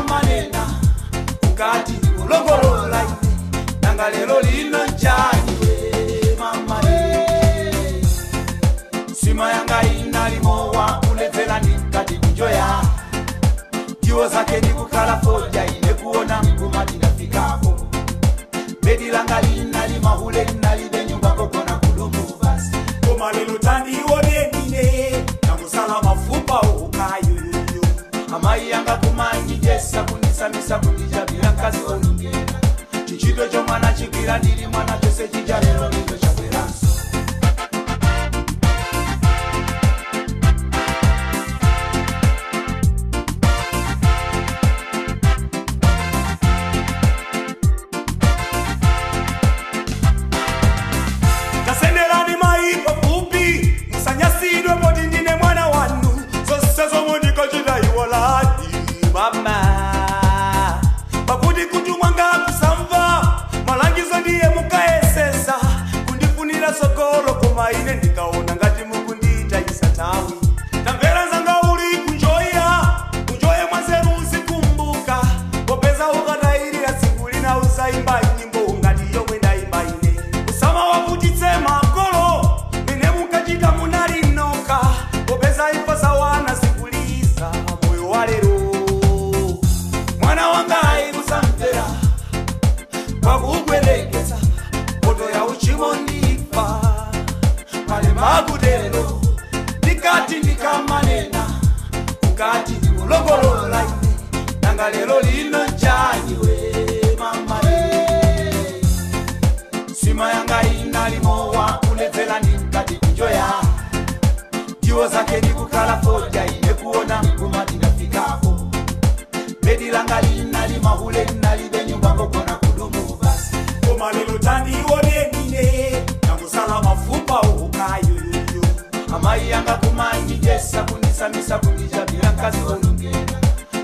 ndikamanena ukati ndikulongolola ine nanga lero lino nchaniwe mama sima yanga inalimowa kuledzera ndikati kunjoya ndiwo zake ndikukhala foja ine kuona mkumati ndafikapo bedi langa linali nalibe nyumba kokona kulumu basi koma lero tandiwonenine nangosala mafupa okayoyoyo amayi yanga kumandijesa kundisamisa kundichabira mkazi onongera chichito chomwana chikira ndili mwana chose chija lero lino chabweranso. Tasenderani mayi pafupi musanyasidwe poti ndine mwana wanu zonse zomwe ndikachita iwolani mama pakuti kuti mwanga kusamva malangizo ndiye mukayesesa kundifunira sokolo koma ine ndikaona ngati mukundiita isatawi tamvera nzanga uli kunjoya kunjoye mwanzeru uzikumbuka popeza ukatayirira tsiku lina uzaimba nyimbo ngati yomwe ndayimba ine usama wavutitse makolo mene mukachita munalinoka popeza imfa zawana zikuliza moyo wa lero. Mwana wanga aikusamvera kwakugwerekeza poto ya uchimo ndifa pale makutero ndikati ndikamanena ukati ndikulongolola ine nanga lero lino nchaniwe mama sima yanga inalimowa kuledzera ndikati kunjoya ndiwo zake ndikukhala foja ine kuona mkumati ndafikapo bedi langa linali mahule nalibe nyumba kokona kulumu basi koma lero tandiwonenine nangosala mafupa okayoyoyo amayi yanga kumandijesa kundisamisa kundichabira mkazi onongera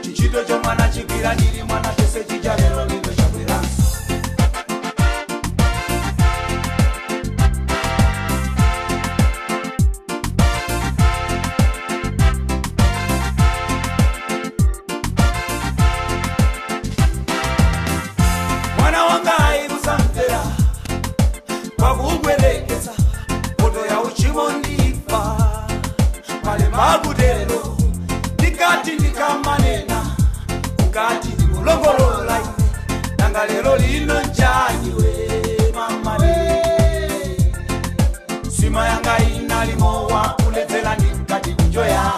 chichito chomwana chikira ndili mwana chose chija lero lino chabweranso. Mwana wanga aikusamvera kwakugwerekeza poto ya uchimo ndifa pale makutero ndikati ndikamanena ukati ndikulongolola ine nanga lero lino nchaniwe mama sima yanga inalimowa kuledzera ndikati kunjoya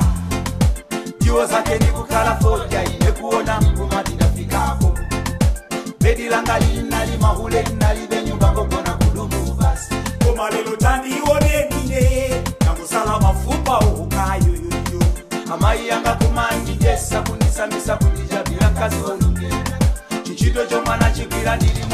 ndiwo zake ndikukhala foja ine kuona mkumati ndafikapo bedi langa linali mahule nalibe nyumba kokona kulumu basi koma lero tandiwonenine nangosala mafupa okayoyoyo amayi yanga kumandijesa kundisamisa kundichabira mkazi onongera chichito chomwana chikira ndili